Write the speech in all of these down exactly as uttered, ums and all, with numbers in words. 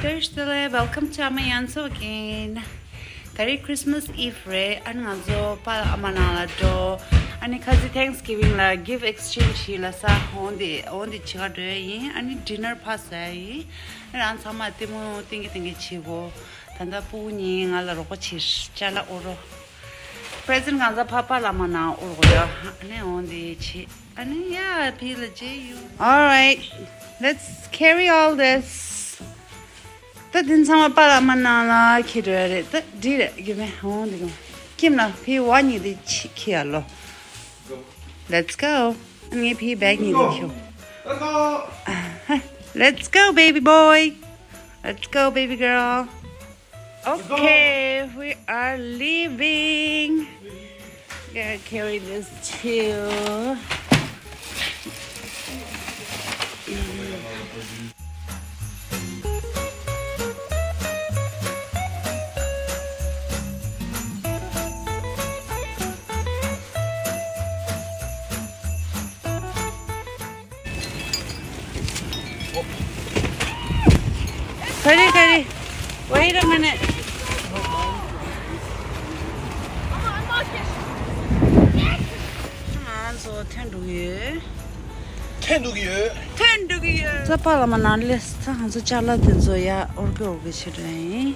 Welcome to Ama Yanso again. ད་རེས་Christmas Eve རེད། ཨ་ནི་ང་ཚོ་པཱ་ལགས་ཨ་མ་ནང་ལ་འགྲོ། ཨ་ནི་ཁ་སང་Thanksgiving ལ་gift exchange ལ་ས་འོང་དེ་འོང་དེ་བྱེད་ག་འགྲོ་ཡ་ཡིན། ཨ་ནི་dinner ཕར་ཟ་ཡ་ཡིན། ཨ་ནི་རང་ཚང་མ་ལྟད་མོ་ཏིང་གི་ཏིང་གི་བྱེད་གོ། ད་ལྟ་སྤུ་གུ་གཉིས་ང་ལ་རོགས་པ་བྱེད། ཅ་ལག་འོ་རོ། Present གང་ཚ་ཕ་པཱ་ལགས་ཨ་མ་ནང་འོ་རོ་ཡ། ཨ་ནི་འོང་དེ་བྱེད། ཨ་ནི་ཡ་ཕི་ལ་ཇེ་ཡུ། All right, let's carry all this. ད་དེ་ཚང་མ་པཱ་ལགས་ཨ་མ་ནང་ལ་འཁྱེར་འགྲོ་ཡ་རེད། ད་འདི་རེད་རྒྱུ་མེད་འོང་དེ་གོ། ཁྱིམ་ལ་ཕི་བ་གཉིས་དེ་འཁྱེར་ཡ་ལོ། Let's go. ངའི་ཕི་བེག་གཉིས་དེ་ཁྱེར། Let's go, baby boy. Let's go, baby girl. Okay, we are leaving. Gotta carry this too. Sorry, sorry. Wait a minute. ང་ཚོ་ཐོན་འགྲོ་གི་ཡོད། ཐོན་འགྲོ་གི་ཡོད། ཐོན་འགྲོ་གི་ཡོད། ཚ་པཱ་ལགས་ཨ་མ་ནང་སླེབས། ད་ང་ཚོ་ཅ་ལག་དེ་ཚོ་ཡར་འོར་གི་འོར་གི་བྱེད་འགྲོ་ཡིན།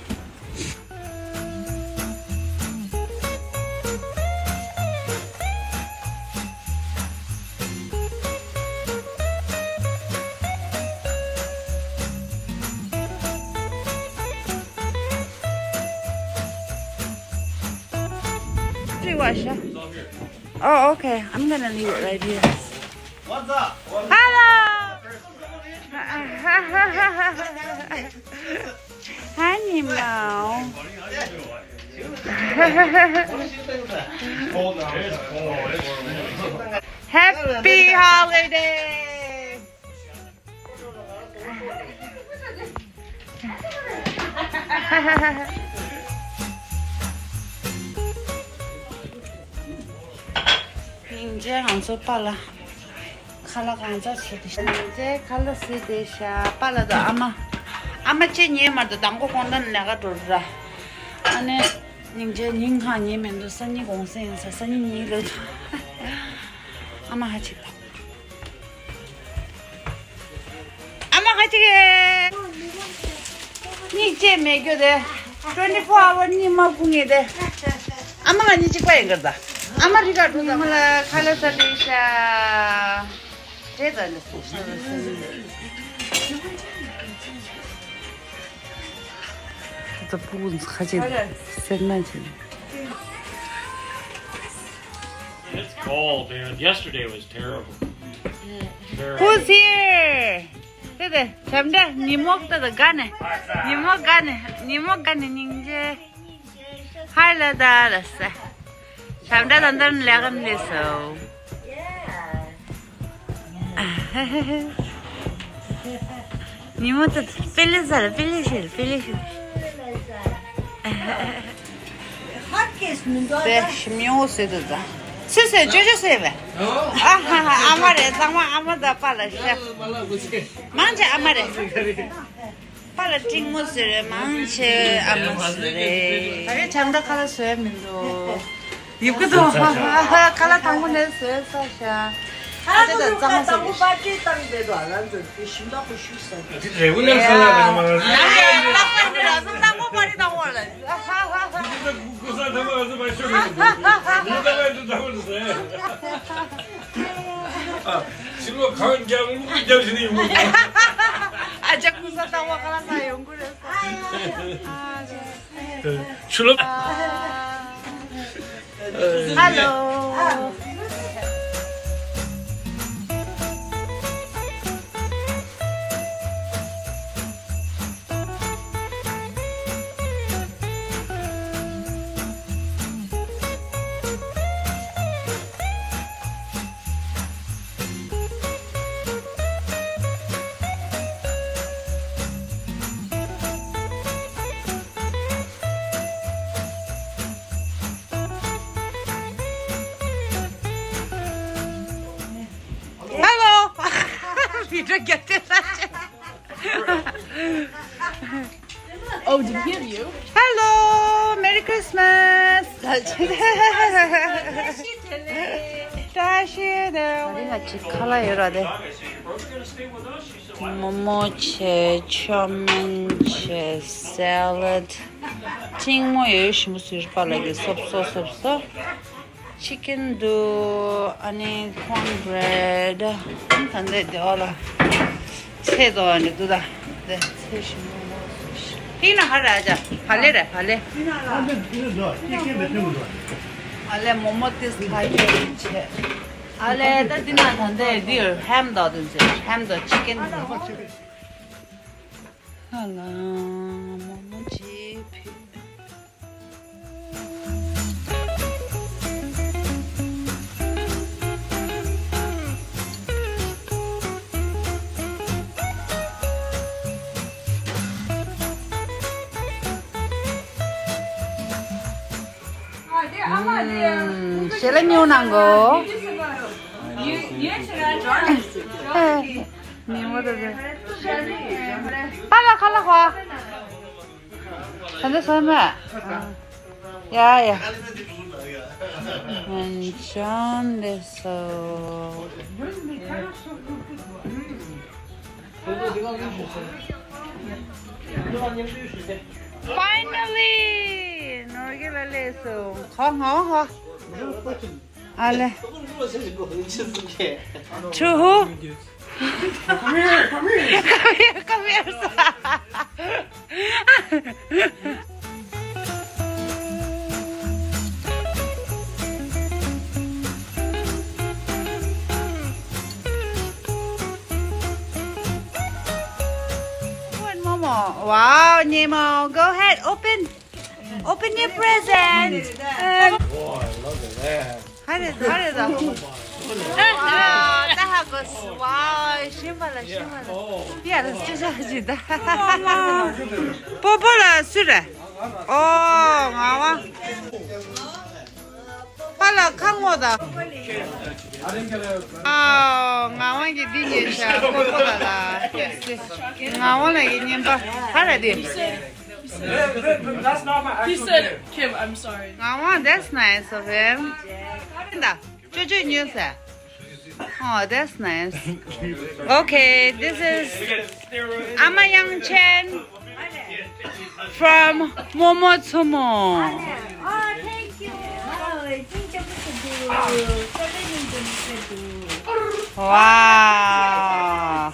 Oh, okay. I'm gonna leave it right here. What's up? Hello. Hi, Nemo. Happy holiday. སྙིང་རྗེ། ང་ཚོ་པཱ་ལགས་ཁ་ལག་གང་ཙམ་བྱས་ཏེ། སྙིང་རྗེ། ཁ་ལག་བཟས་ཏེ་ཤག་པཱ་ལགས་དང་ཨ་མ། ཨ་མ་ཅིག་ཉལ་མ་འདུག་དང་པོ་དགོང་དག་ནས་ལས་ཀ་འགྲོ་ར། ཨ་ནི་སྙིང་རྗེ། ཉིན་གང་ཉལ་མི་འདུག་སང་ཉིན་དགོང་ཟས་ཡིན་ས། སང་ཉིན་ཉལ་ལོས། ཨ་མ་ཧ་ཅིག་དང་། ཨ་མ་ཁ་ཅིག་གཉིད་ཅེས་མེད་རྒྱུ་དེ། twenty four hour་གཉིད་མ་ཁུག་ངེས་དེ། ཨ་མ་ང་གཉིས་གཅིག་པ་ཡིན་གར་ད། ཨ་མ་རི་ཀ་འགྲོ་ད། ཨ་མ་ལ་ཁ་ལག་ཟ་དེ་ཤ། དེ་ད་ནི་སོ་སོ་སོ་སོ། ད་སྤུ་གུ་ཁ་ཅིག་སེར་སྣ་ཅིག It's cold, dude. Yesterday was terrible. Terrible. Who's here? དེ་དེ་བྱམས་བརྩེ། ཉི་མོ་དེ་དེ་དགའ་ནས། ཉི་མོ་དགའ་ནས། ཉི་མོ་དགའ་ནས་སྙིང་རྗེ། ཧའི་ལ་ད་ལ་ས། བྱམས་བརྩེ་ད་འདར་ལས་ཀ་མི་ལས་སོ། ཉི་མོ་དེ་པི་ལི་ཟ་ལ་པི་ལི་ཤི་ལ་པི་ལི་ཤི། དེ་ཞིམ་ཡོང་ཟེར་དུ་ད། སུས་ཟེར། ཅོ་ཅོ་ཟེར་བས། ཨ་ཧ་ཧ། ཨ་མ་རེད། ཚང་མ་ཨ་མ་དང་པཱ་ལགས་ཤ། མང་ཆེ་ཨ་མ་རེད། པཱ་ལགས་སྤྲིང་མོ་ཟེར་རེད། མང་ཆེ་ཨ་མ་ཟེར་རེད། ད་རེས་བྱམས་བརྩེ་ཁ་ལག་བཟོས་མི་འདུག་ཡིབ་ཀི་འདུག་ཧ་ཧ་ཧ། ཁ་ལག་དང་པོ་ནས་བཟོས་ས་ཤ། ཨ་ཅེ་ད་གཙང་མ་ཟེར་རེད། དེ་རེ་བོ་ལ་ས་ལ་རེ་མ་རེད། ནམ་ཡང་ལྟ་བ་འདི་ར་ས་དང་པོ་པ་རི་དང་པོ་ལ། ཨ་ཧ་ཧ་ཧ། འདི་ད་ཀུ་ཀུ་ས་ཐ་མ་ང་ཚོ་མ་ཤོད་མི་འདུག་འདི་ད་བས་འདི་ད་བ་འདི་ཟེར། ཨ། ཕྱི་ལོགས་གངས་རྒྱབ་ཀླུ་རྒྱབ་བྱས་ནས་ཡོང་གི་འདུག་ཨ་ཅག་ཀུ་ས་ལྟ་བ་ག་ལ་ས་ཡོང་གི་རེད་ས། ཨ་ཅག་ཕྱི་ལོགས། Hello. Hello. Video get this. Oh, did he have you? Hello, Merry Christmas. བཀྲ་ཤིས་བདེ་ལེགས། བཀྲ་ཤིས་བདེ་ལེགས། ད་རིང་ང་ཅིག་ཁ་ལག་ཡོད་ར་དེ། མོག་མོག་བྱས། ཆོ་མིན་བྱས། སེ་ལད། ཐིང་མོ་ཡོད་ཞིམ་པོ་ཟུར་པ་ལ་གི་སོབ་སོ་སོབ་སོ། ཅི་ཀན་འདུག་ཨ་ནི་ཀོན་བྷི་རེཌ། ཨ་ནི་ད་འདི་འདི་འོ་ལ། ཚལ་དོ་ཨ་ནི་འདུག་ད། འདི་ཚལ་ཞིམ་པོ། ཧི་ན་ཧ་ར་ཇ། བ་ལེ་ར་བ་ལེ། བ་ལེ་མོག་མོག་ཏིས་ཁ་ཁྱེར་བྱས། ཨ་ལེ་ད་འདི་ན་ད་འདི་འདི་ཧེམ་དོ་འདི་ཚལ་ཧེམ་དོ་ཅི་ཀན་དོ། ཧ་ལ་མོག་མོག་ཅིག་ཕུལ། ཞལ་ལག་ཉོ་གནང་གོ། ཉིན་མོ་དེ་ཚོ། པཱ་ལགས་ཁ་ལག་གོ། ད་འདི་སོང་མེད། ཡ་ཡ། ཨན་ཅོན་ལེ་སོ། Finally! ནོར་གྱི་ལ་ལས་སོ། ཧོ་ཧོ་ཧོ། ཨ་ལེ། To who? Come here, come here. Come here, come here, sir. One more, more. Wow, Nemo, go ahead, open. Open your present. Um, Boy, look at that. How did, how did the, wow, that how goes. Wow, shimala, shimala. Yeah, that's just how you da. Popo la sura. Oh, ngawa. Pala kango da. Oh, ngawa ki di ye sha. Popo la la. Yes, yes. Ngawa la ki nyemba. How did it? He said, Kim, I'm sorry. Oh, that's nice of him. Da. Cho cho nyo sa. Oh, that's nice. Okay, this is Ama Yang Chen from Momo Tsumo. Oh, thank you. Oh, wow.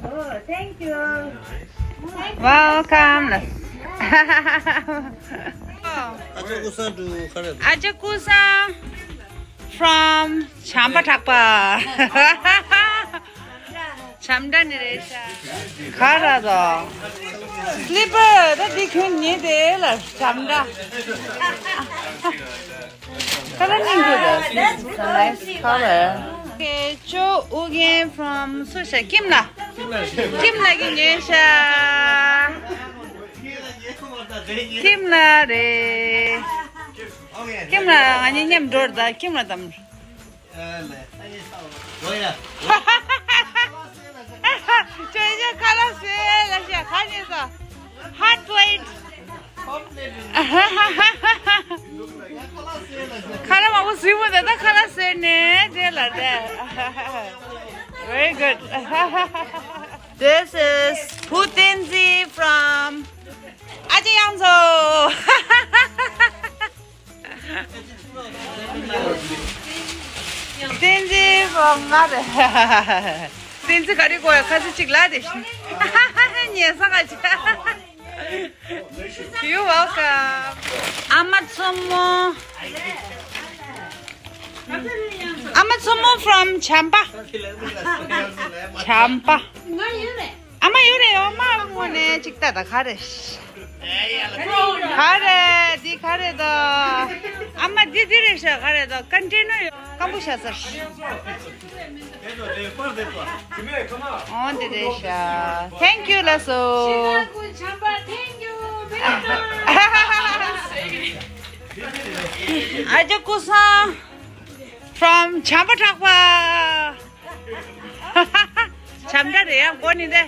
Oh, thank you. Welcome. Aja Kusa from Champa Thakpa. Champa ni re sha. Kara do. Slipper, da di khun ni de la Champa. Color ning good. This is a nice color. Okay, Cho Ugen from Susha. Kim la. Kim la ki nge sha. Kim la re. Kim la, ani nyam dor da. Kim la tam. Cho ye kala se la sha. Khani sa. Hot plate. ཁ་ལག་མང་པོ་བཟོས་མོ་དེ་ད་ཁ་ལག་བཟོས་ནས་དེ་ལ་དེ། Very good. This is Pu Tenzi from Aja Yangzo. Tenzi from Ngare. Tenzi ག་རེ་གོ་ཡ་ཁ་ཚིག་ཅིག་ལ་དེ་ཤི། ཉེ་ས་ག་ཅི། You're welcome. Ama Tsumo. Ama Tsumo from Champa. Champa. Ama yure, ama ngone chikta da khare. Khare, di khare da. Ama di di re sha khare da. Continue. Kambu sha sir. On the day sha. Thank you, Lasso. Thank you. Aja Kusa. From བྱམས་པ་གྲགས་པ། བྱམས་པ་རེད་ཡ། གོ་ནི་དེ།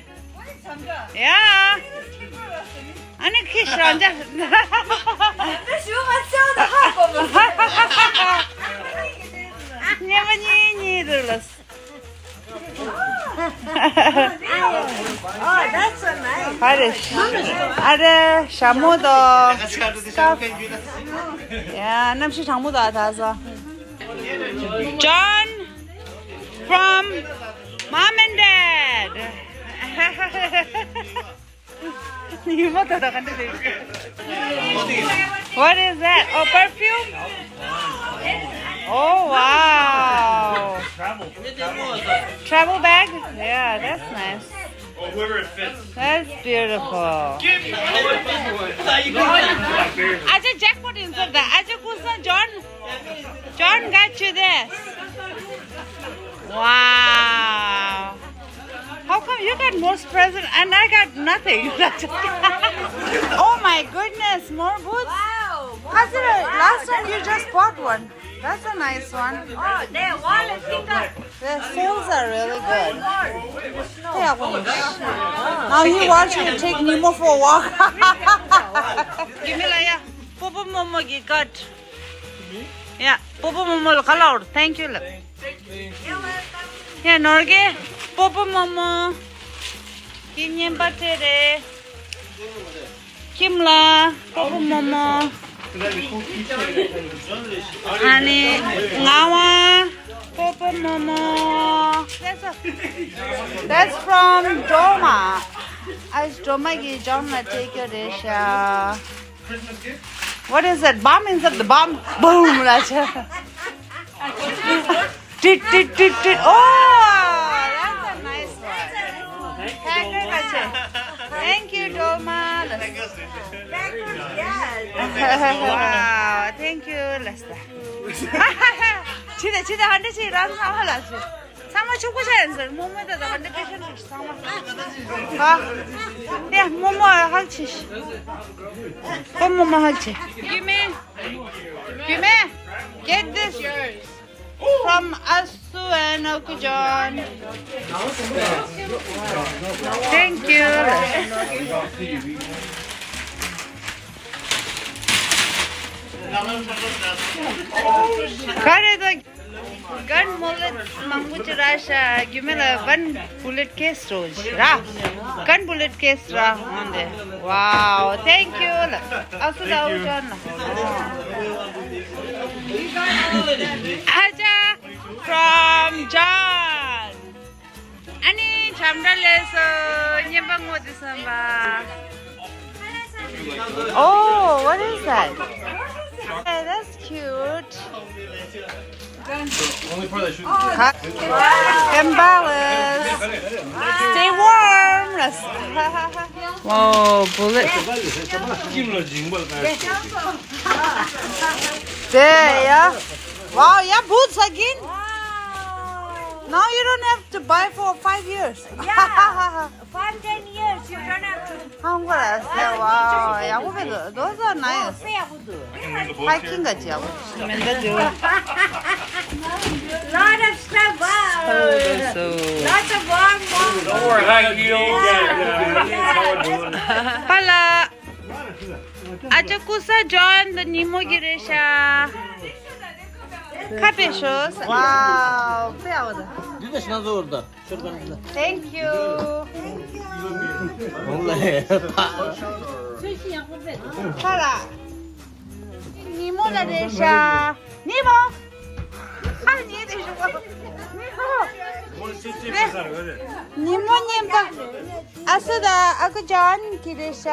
ཡ། ཨ་ནི་ཁྱི་ཤ་འཇའ། སྙན་པ་གཉིས་གཉིས་རུ་ལ། Oh, that's so nice. ཨ་རེ། ཨ་རེ། ཞྭ་མོ་དང་། སྐར་ཕ། ཡ། གནམ་གཤིས་གྲང་མོ་དང་ད་ས། John from mom and dad. ཉི་མ་ད་ད་ག་འདྲ་རེད། What is that? Oh, perfume? Oh, wow. Travel bag? Yeah, that's nice. That's beautiful. Acha jackpot inside the. Acha kusa John. John got you this. Wow. How come you got most present and I got nothing? Oh my goodness, more boots. Wow. Last time you just bought one. That's a nice one. Oh, the wall is pink up. The sales are really good. Now you watch me take Nemo for a walk. Give me like, yeah. Popo Momo gi cut. Yeah, Popo Momo lo color. Thank you. Look. Yeah, Norge. Popo Momo. Kinyen batere. ཁྱིམ་ལ་སྤོ་བོ་རྨོ་མོ། ཨ་ནི་ངག་དབང་སྤོ་བོ་རྨོ་མོ། That's a- that's from Doma. ཨ་ཌོ་མ་གི་ཇོན་ལ་སྤྲད་རྒྱུ་རེད་ཤག What is that? Bomb inside the bomb. Boom. ལ་ཆ། ཏིད་ཏིད་ཏིད་ཏིད། Oh, that's a nice one. Thank you, Doma. Wow, thank you, Lester. ཕྱི་ད་ཕྱི་ད་ཧན་ཏེ་ཕྱི་རང་ཚང་མ་ལ་ཕྱི། ཚང་མ་ཕྱུག་པོ་ཆགས་ཡིན་ཟེར། རྨོ་མོ་ད་ད་ཧན་ཏེ་ཕེ་ཤན་རེད་ཚང་མ། ཧ། ཡ་རྨོ་མོ་ཧ་ཆེ། ཁོ་རྨོ་མོ་ཧ་ཆེ། Give me. Give me. Get this. From Asu and Akujon. Thank you. ག་རེ་དང་། གན་མོ་ལེད་མང་པོ་ཅི་ར་ཤ་རྒྱུ་མེད་ལ་one bullet case རོ་ཞི་ར། གན་bullet case ར་འོན་ཏེ། Wow, thank you. ལ་ཨ་སུ་ད་འུ་ཅོན་ན། ཨ་ཅག from John. ཨ་ནི་བྱམས་སྒྲ་ལས་སོ་སྙན་པ་ངོ་དེ་བསམ་པ། Oh, what is that? Hey, that's cute. Only part that shouldn't. Emballage. Stay warm. Wow, bullet. There, yeah. Wow, yeah, boots again. Wow. Now you don't have to buy for five years. Yeah. Five, ten years, you don't have to. Hungry, wow, yeah, we will. Those are nice. Hiking 가 지하고. Lot of stuff, wow. Lots of warm, warm. Don't worry, high heel. Yeah. Hello. ཨ་ཅག་ཀུ་ས་ཇོན་ད་ཉི་མོ་གི་རེད་ཤག་ཁ་པེ་ཤོས། Wow, དཔེ་ཨ་བ་ད། འདི་ད་ཤི་ན་ཟོ་ར་ད། Thank you. ཁ་ལ། ཉི་མོ་ལ་རེད་ཤག་ཉི་མོ། ཨ་ཉི་དེ་ཤོག་ཉི་མོ། ཉི་མོ་ཉན་པ། ཨ་སུ་ད་ཨ་ཁུ་ཇོན་གི་རེད་ཤག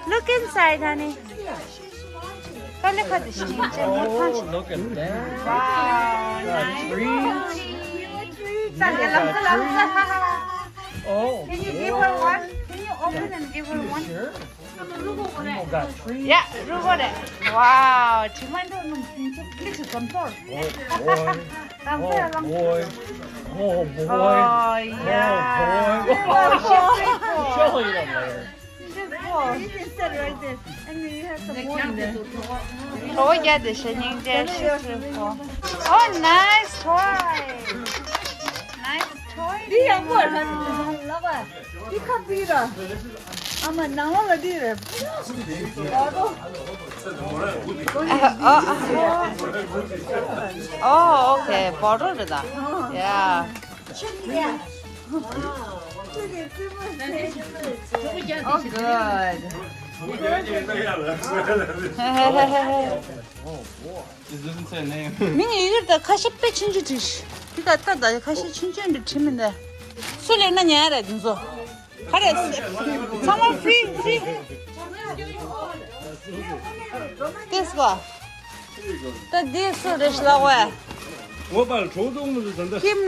Look inside, honey. Kale khadi shi. Oh, look at that. Wow, nice. Tree. Oh, can you give her one? Can you open and give her one? Sure. Oh, got trees. Yeah, rugo de. Wow, chimando no pinche. This is control. Oh boy. Oh boy. Oh boy. Oh yeah. Oh boy. Oh, she's pretty cool. Show it up there. Oh, you can sit right there. And then you have some more in there. Oh, yeah, the shining there. Oh, nice toy. Nice toy. འདི་ཡག་པོ་རེད། ལགས་པ། འདི་ཁ་བརྡུང་ར། ཨ་མ་ནང་ལོགས་ལ་འདི་རེད། ཨ་ཨ་ཨ། Oh, okay. Bottle རེད་ད། Yeah. Oh, good. It doesn't say a name. མིང་ཡི་གེར་ད་ཁ་ཤས་དཔེ་ཆུང་ཆུང་བྲིས། འདི་ད་ལྟ་ད་ཁ་ཤས་ཆུང་ཆུང་འདྲ་བྲིས་མི་འདུག་སུ་ལེན་ན་ཉན་རེད་འདི་ཚོ། ག་རེ། ཚང་མ་free, free. This one. ད་འདི་སུ་རེད་ཤག་ལགས་པས། ངོ་པར་གྲོགས་ཚོགས་མི་ཚོ་ད་ལྟ། ཁྱིམ་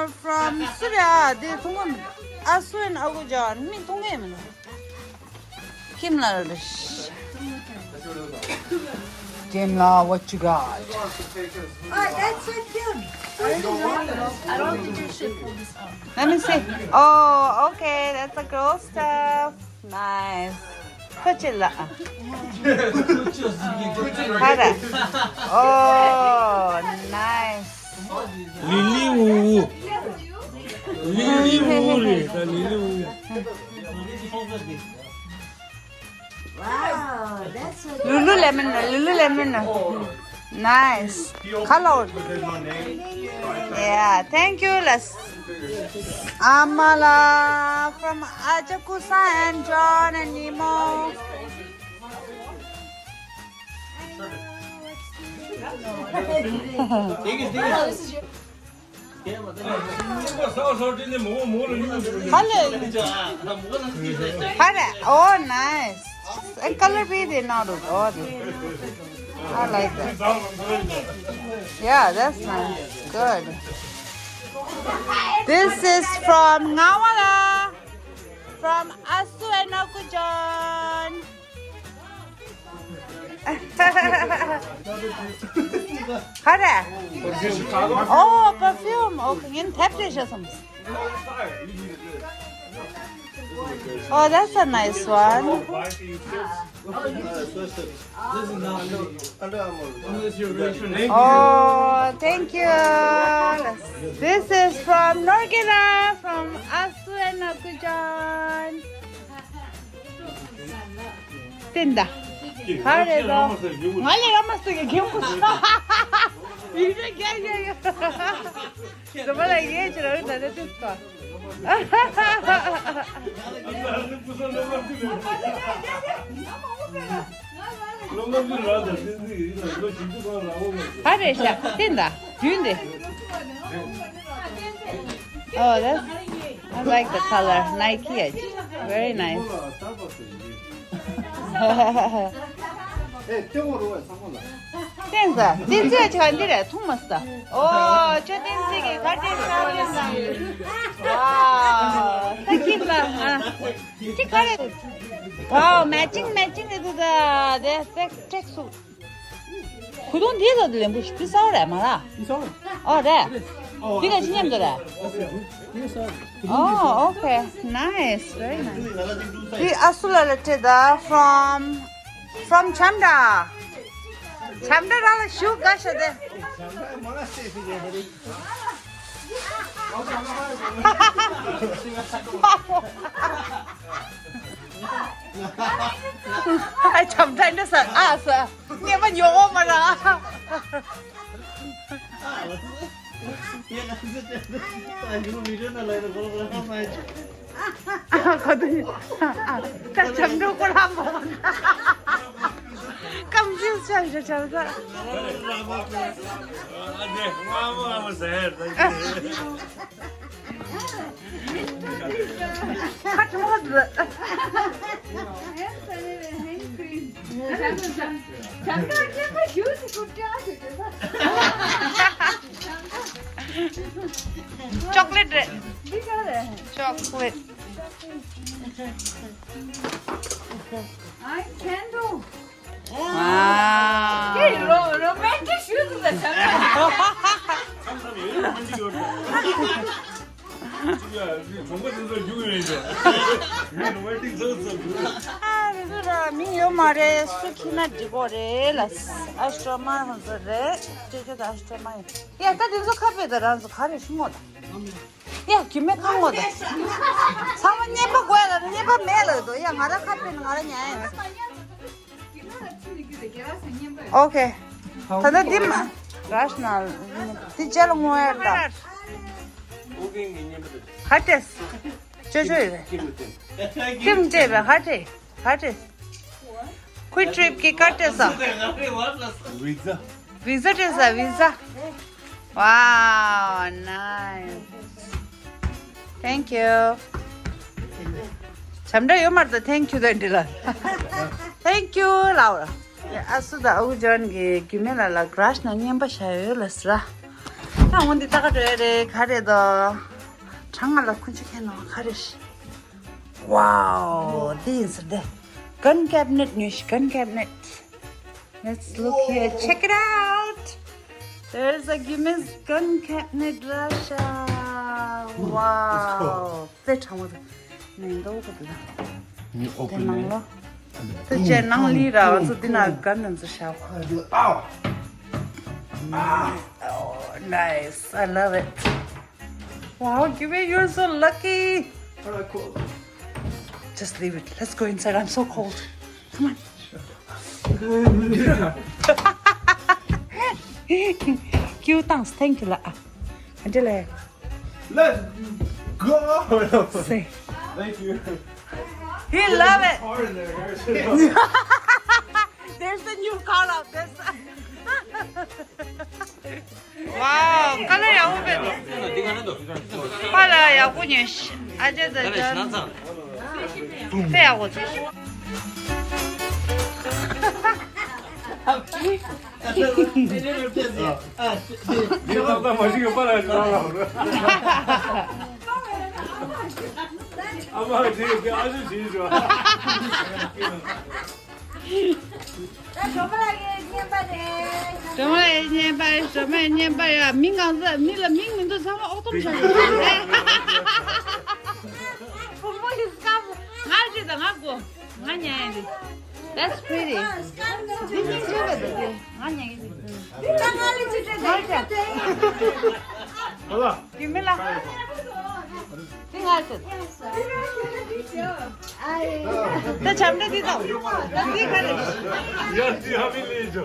ལ་from སུ་རེད་ཨ། འདི་མཐོང་གི་མི་འདུག་ཨ་སུ་ཨེན་ཨ་ཁུ་ཅག་མིང་མཐོང་གི་མི་འདུག་ཁྱིམ་ལ་རེད། ཁྱིམ་ལ། What you got? Oh, that's so cute. I don't think you should pull this up. Let me see. Oh, okay. That's the girl stuff. Nice. ཁོ་ཅི་ལ། ཧ་ར། Oh, nice. ལི་ལི་ཝུ་ཝུ། ལི་ལི་ཝུ་ཝུ་རེད་ད། ལི་ལི་ཝུ་ཝུ། Wow, that's so ལུ་ལུ་ལེ་མོན། ལུ་ལུ་ལེ་མོན། Nice. Color. Yeah, thank you. Let's. Amala from Ajakusa and John and Nemo. Oh, nice. And color be there now, dude. Oh, I like that. Yeah, that's nice. Good. This is from Ngawala, from Asu and Okujon. ག་རེ། Oh, perfume. Okay, ངས་ཐེབས་རེ་བྱས་སོང་། Oh, that's a nice one. Oh, thank you. This is from Norgela, from Asu and Akujan. ཏན་ད། ཧ་རེ་ད། ང་ལས་ར་མ་སུ་གི་གེམ་ཁུ་ཤ། ཡིན་རེ་རྒྱ་རྒྱ་ཡ། ཟ་མ་ལ་ཡེ་ཅི་ར་རེ་ད་ད་ཏུ་ཏ། ཧ་རེ་ཤ་ཏན་ད། དུས་འདི། Oh, that's, I like the color. Nike edge. Very nice. ཏན་ཟ། ཏན་ཟ་ཆ་འདི་རེད་ཐུང་མ་ས། ཨོ་ཅོ་ཏན་ཟི་གི་ག་ཏན་ཟ་ཏན་ཟ། Wow. ད་ཀིན་ཟ། ཨ་ཅི་ག་རེད། Wow, matching, matching རེད་འདུག་ད། དེ་ཏྲེག་ཏྲེག་སུ། གུ་དུང་འདི་ལ་ལེན་པོ་ཞིག་འདི་ས་རེད་མ་ལ། འདི་ས་རེད། ཨོ་རེད། འདི་ལ་ཅི་མཉམ་དུ་རེད། འདི་ས་རེད། Oh, okay. Nice. Very nice. འདི་ཨ་སུ་ལ་ལ་ཏྲེ་ད། From, from Chamda. Chamda ར་ལ་ཞུ་ག་ཤ་དེ། ཨ་ཆམ་ཐན་འདྲ་ས་ཨ་ས་ཉེ་མ་ཉོ་བོ་མ་ར། ཁོ་ཚོ་ད་ཆམ་འགྲོ་ཁོ་རང་མོ་ཀམ་ཇིས་ཆགས་ཆགས་ཆགས། ཁ་ཆུང་བ་འདི། ཅོག་ལེ་ཊི་རེད། ཅོག་ལེ་ཊི། I can do. Wow. Hey, ro- romantic shoes is a. གྲོང་པ་ཚོ་རྒྱུག་ཡོད་ཡིན་ད། ངས་གྲོང་པའི་ཏིག་ཙམ་ཙམ་རྒྱུག་ཨ་རེ་རེ་ར་མིང་ཡོད་མ་རེད། སུ་ཁྱེར་ན་འགྲིག་གོ་རེད་ལ། ཨ་སྟྲོ་མ་ཧོན་ཙོ་རེད། ཅེ་ཅེ་ད་ཨ་སྟྲོ་མ་ཡིན། ཡ་ད་དེ་ཚོ་ཁ་པེ་ད་རང་ཚོ་ག་རེ་ཤི་མོ་ད། ཡ་རྒྱུ་མེད་ཁ་ངོ་ད། ཚང་མ་རྔན་པ་དགོས་ལ་རྔན་པ་མེད་ལ་དོ། ཡ་ང་ར་ཁ་པེ་ན་ང་ར་ཉན་ཡིན། ཨོ་ཁེ། ད་ལྟ་འདི་མ། ར་ཤི་ན། འདི་ཅེ་ལ་ངོ་ཡ་ད། ཧ་ཏེས། ཅོ་ཅོ་ཡོད་རེད། ཁྱིམ་བཅས་པའི་ཧ་ཏེ། ཧ་ཏེ། ཁུའི་ཊི་རིབ་ཀྱི་ཀ་ཏེ་ས། ཝི་ཛ། ཝི་ཛ་ཏེ་ས་ཝི་ཛ། Wow, nice. Thank you. བྱམས་སྒྲ་ཡོད་མ་རེད་ད། Thank you དང་འདྲི་ལ། Thank you ལའོ། ཨ་སུ་དང་ཨ་ཁུ་ཇོན་གྱིས་རྒྱུས་མེད་ལ་ལ་ག་ར་ཤི་ན་རྔན་པ་བཞག་ཡོད་ལ་ཟེར། ད་འོ་འདི་ལྟ་ག་འགྲོ་ཡ་རེད། ག་རེད་དོ། གྲང་ང་ལ་ཁུ་ཆུ་ཁེན་ནོ་ག་རེ་ཤི། Wow, འདི་ཡིན་ཟེར་དེ། Gun cabinet ཉོས་ཤི། Gun cabinet. Let's look here. Check it out. There's a Gimmy's gun cabinet, Russia. Wow. དེ་གྲང་བ་དེ་མེ་འདོག་གི་འདུག་མི་ཨོ་དེ་པན་ནང་ལོ། དེ་ཅེ་ནང་ལི་ར་ང་ཚོ་འདི་ན་ག་ནང་ཚོ་ཤ་ཁོ། Oh, nice. I love it. Wow, Gibby, you're so lucky. All right, cool. Just leave it. Let's go inside. I'm so cold. Come on. Cute, thanks. Thank you, la. Angela. Let's go. Say. Thank you. He love it. Hard in there. There's the new color. There's Wow, color ཡག་པོ་བེད་འདུག་པཱ་ལགས་ཡག་པོ་ཉོས་ཤིག་ཨ་ཅེ་ད་ཅན་དཔེ་ཡག་པོ་འདུག་ད་སྒྲོལ་མ་ལགས་ཀྱི་རྔན་པ་རེད། སྒྲོལ་མ་ལགས་ཀྱི་རྔན་པ་རེད། སྒྲོལ་མ་ལགས་ཀྱི་རྔན་པ་རེད། མི་ང་ཚོ་མི་ལ་མིང་མི་འདུག་ཚང་མ་ཨོག་ཏོམ་བཞག་གི་རེད། བུ་མོ་ཡི་སྐམ། ང་རེད་ད་ང་གོ་ང་ཉན་ཡ་རེད། That's pretty. འདི་སྙིང་རྗེ་བས་འདུག་དེ་ང་ཉན་གི་རེད། ང་ཉན། ཡུལ་མི་ལ། འདི་ང་ཚོ། ད་བྱམས་སྒྲ་འདི་དང་། འདི་ག་རེ། ཡ་འདི་ཧ་མི་ལས་འཇོ།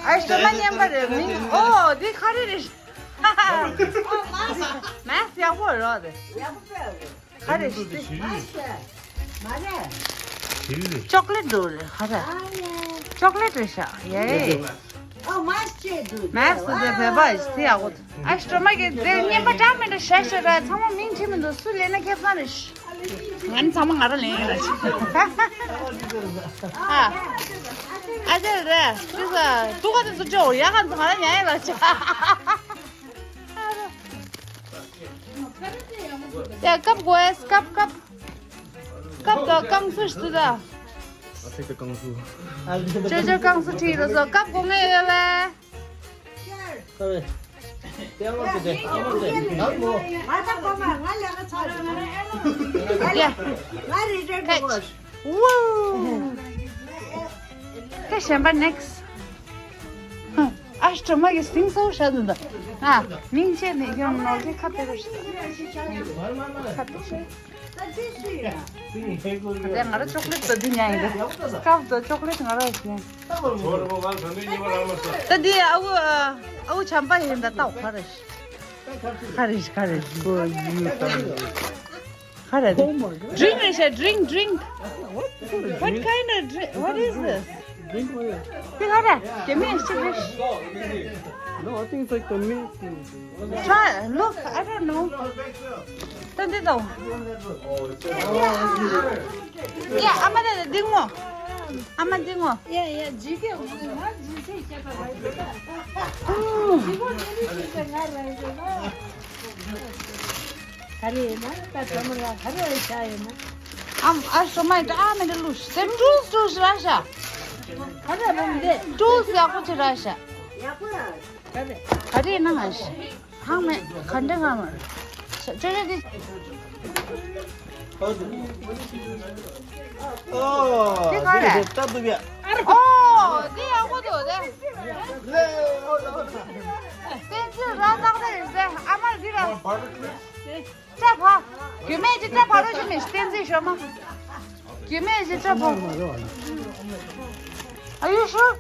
ཨ་སྒྲོལ་མ་རྔན་པ་རེད། མིང་ཨོ་འདི་ག་རེ་རེད། ཨོ་མཱས། མཱས་ཡག་པོ་རོ་དེ། ཡག་པོ་དཔེ་ཡག་པོ། ག་རེ་ཞིག་དེ། མ་རེད། ཅོག་ལེ་ཊི་འདུག་རེད་ག་རེ། ཨ་ཡ། ཅོག་ལེ་ཊི་རེད་ཤག་ཡ་ཡ། ཨོ་མཱས་ཅེ་འདུག་མཱས་དེ་བོད་པ་ཞིག་དེ་ཡག་པོ་འདུག་ཨ་སྒྲོལ་མ་གི་དེ་རྔན་པ་འདྲ་མི་འདྲ་བཞག་ཤག་ར། ཚང་མ་མིང་བྲིས་མི་འདུག་སུ་ལེན་ན་ཁེ་བཟང་རེད་ཤག་ང་ནི་ཚང་མ་ང་ར་ལེན་ཡིན་ལ་ཅི། ཨ། ཨ་ཅེ་རེད། དེ་ས་ཏུ་ཀ་དེ་ཚོ་ཅོ་ཡ་ག་ཚོ་ང་ར་ཉན་ཡིན་ལ་ཅི། ཡ་ཀབ་དགོས་ཀབ་ཀབ། ཀབ་དང་རྐང་བཙུགས་ཤིག་ད། I take the རྐང་བཙུགས། ཅོ་ཅོ་རྐང་བཙུགས་ཁྲིད་རོགས་ཟོ། ཀབ་དགོས་ངེས་ཡོད་པས། ཨ་ཝེ། དེ་ཨ་མ་དེ་དེ་ཨ་མ་དེ་ང་མོ། ང་ད་གོ་མ་ང་ལས་ཀ་ཚར་རེད། ཡ། ང་རེ་རེ་འགྲོ་དགོས། ཝུའུ། དེ་གཞན་པ་next། ཨ་སྒྲོལ་མ་གི་སིང་སོ་ཤ་དུ་འདུག་ཨ་མིང་ཆེ་མི་ཡོང་ནོར་གི་ཁ་པེ་རུ་ཤི། ཁ་པེ་ཤི། དེ་ང་ར་ཅོག་ལེ་ཊི་དེ་འདི་ཉན་ཡིན་དེ། ཀབ་དང་ཅོག་ལེ་ཊི་ང་ར་ཉན། ད་འདི་ཨ་ཁུ་ཨ་ཁུ་བྱམས་པ་ཡིན་ད་ལྟ་ག་རེ་ཤི། ག་རེ་ཤི་ག་རེ་ཤི། ག་རེ། Drink རེད་ཤག drink drink. What kind of drink? What is this? Drink what? དེ་ག་རེ། དེ་མིན་ཅིག་རེད། No, I think it's like the milk tea. Try, look, I don't know. ད་འདི་དང་། ཡ་ཨ་མ་ད་འདི་ངོ་། ཨ་མ་འདི་ངོ་། ཡ་ཡ་ཇི་གེ་ང་ཇི་སེ་ཁྱད་པར་བ་ཡོད། ཇི་གོ་ཇི་ནི་ཇི་ཟེར་ང་ར་ཡོད། ག་རེ་ཡིན་ན་ད་གྲོ་མོ་ལ་ག་རེ་བྱ་ཡིན་ན། ཨམ་ཨ་ཤོ་མའི་ད་ཨ་མེ་ད་ལུས་ཏེ་ཀྲུས་ཀྲུས་ར་ཤ། ཀྲུས་ཡག་པོ་ཅིག་ར་ཤ། ག་རེ་ན་ང་ཤ། ཧང་མེད་ག་འདྲ་ང་མ། ཅོ་ཅོ་དེ། ཨོ། དེ་ག་རེ། ཨོ་དེ་ཡག་པོ་འདུག་དེ། བསྟན་འཛིན་ར་ཏག་ཏག་རེད་ཟེར་ཨ་མར་འདི་ར། སྐྲ་ཕ། རྒྱུ་མེད་ཀྱི་སྐྲ་ཕ་རོ་ཞིག་མེད་བསྟན་འཛིན་ཞོ་མ། རྒྱུ་མེད་ཀྱི་སྐྲ་ཕ། Are you sure?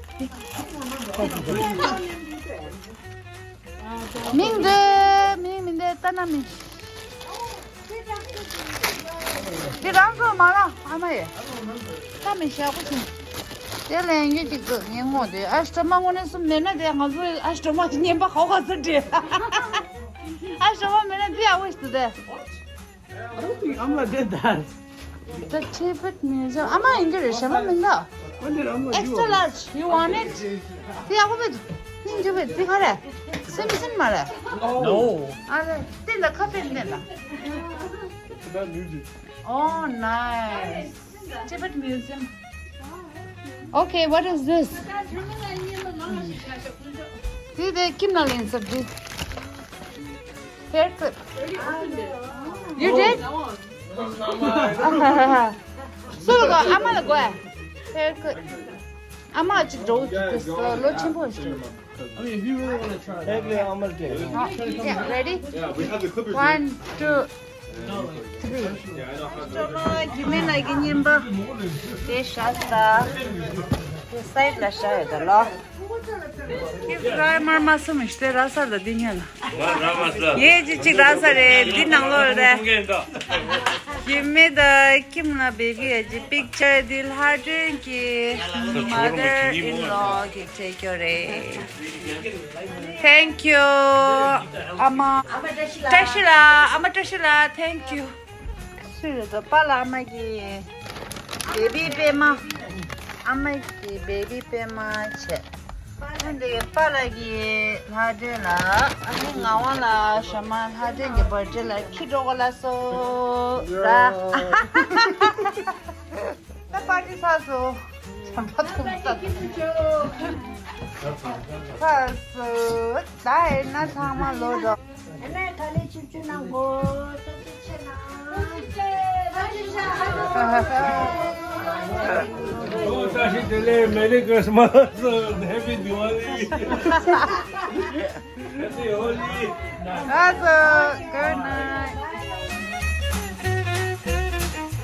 མིང་འདི་མིང་མིང་འདི་ལྟ་ན་མིང་། འདི་རང་ཚོ་མ་ལ་ཨ་མ་ཡེ། ལྟ་མི་ཤ་པོ་ཞིག་དེ་ལས་ཡོད་ཅིག་ཏུ་ངས་ངོ་དེ་ཨ་སྟོ་མ་དངོས་གནས་སུ་མེད་ན་དེ་ང་ཚོ་ཨ་སྟོ་མ་ཞིག་ཉན་པ་ཧོ་ཧོ་སུ་འདྲེ། ཨ་སྟོ་མ་མེད་ན་འདི་ཨ་ཝེ་སྟུ་དེ། I don't think I'm like that, Dad. The Tibet Museum. ཨ་མ་ཡིན་གྱི་རེད་ཞེ་མ་མིན་ད། When did I'm like you? Extra large. You want it? དེ་ཡག་པོ་མེད། སྙིང་རྗེ་བས་དེ་ག་རེ། སེམས་སེམས་མ་རེད། No. ཨ་རེ། བསྟན་ད་ཁ་བསྟན་བསྟན་ད། It's about music. Oh, nice. Tibet Museum. Okay, what is this? དེ་དེ་ཁྱིམ་ནང་ལ་ཡིན་ཟེར་དེ། Haircut. You did? སུ་ལ་གོ་ཨ་མ་ལ་གོ Haircut. ཨ་མ་ཅིག་འགྲོ་གི་འདུག་ལོ་ཆེན་པོ་ཞིག I mean, if you really want to try. Haircut, I'm gonna do it. Yeah, ready? Yeah, we have the clippers. One, two, three. སྟོན་མ་རྒྱུད་སྨད་ལགས་ཀྱི་བརྙན་པ་དེ་བཞག་ད། དེ་སའིཌ་ལ་བཞག་ཡོད་ད་ལོ། ཁྱེད་ཚོ་ཨ་མར་མ་སོང་མི་ཤི་སྟེ་ར་ས་ད་འདི་ཉན་ལ། ངས་ཅི་ཅིག་ར་ས་རེད་འདི་ནང་ལོགས་རེད། རྒྱུད་སྨད་ད་ཁྱིམ་ནང་བེ་བི་ཡ་ཅི་པིག་ཅར་འདི་ལྷ་སྒྲོན་གྱི་mother in law གི་བྲིས་ཀྱོ་རེད། Thank you. ཨ་མ་བཀྲ་ཤིས་ལགས། ཨ་མ་བཀྲ་ཤིས་ལགས། Thank you. སུ་རེད་དོ། པཱ་ལགས་ཨ་མ་གི་བེ་བི་པད་མ། ཨ་མ་གི་བེ་བི་པད་མ་བྱས། ཨ་འདི་པཱ་ལགས་ཀྱི་ལྷ་སྒྲོན་ལ། ཨ་ནི་ངག་དབང་ལགས་ཞྭ་དམར་ལྷ་སྒྲོན་གྱི་བར་ཐི་ཌེ་ལ་ཁྱི་འགྲོ་གོ་ལ་སོ་ར། ད་པར་ཊི་ཚར་སོང་། བྱམས་པ་ཐུག་ས་ཚར་སོང་། ད་ཡིན་ན་ཚང་མ་ལོ་འགྲོ། ཨ་ནེ་ད་ལེ་ཆིབ་ཆུ་ནང་གོ་ཐུགས་རྗེ་ཆེ་གནང་། ཐུགས་རྗེ་ཆེ། ཨོ་བཀྲ་ཤིས་བདེ་ལེགས། Merry Christmas. Happy Diwali. Happy Holi. That's a good night.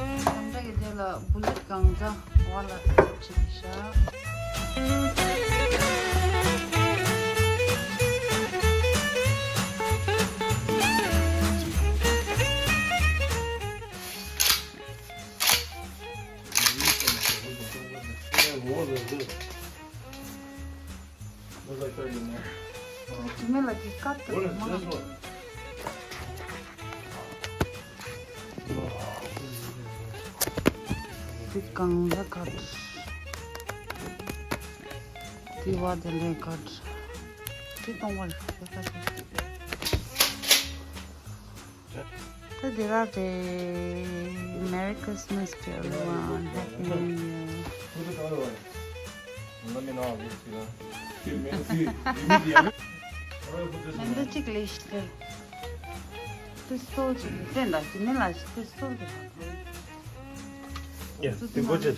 ཁམས་བཟང་གི་དེ་ལ་བུ་ལུད་གང་ཚ་བ་ལ་ཆེ་ཤ། དེ་མེད་ལ་དེ་ཀ་ཏི་མ། དེ་གང་ལ་ཀ་ཏི། དེ་བ་དེ་ལས་ཀ་ཏི། དེ་གཏོང་བར་ཞོ་ཀ་ཏི། ད་དེ་ར་རེད། Merry Christmas to everyone. Happy New Year. Let me know. མེ་མདའ་གཅིག་ལས་ཤི་སྟེ། དེ་སོལ་ཅིག་བསྟན་ད་ཅི་མེད་ལ་ཤི་དེ་སོལ་ཅིག Yeah, the budget.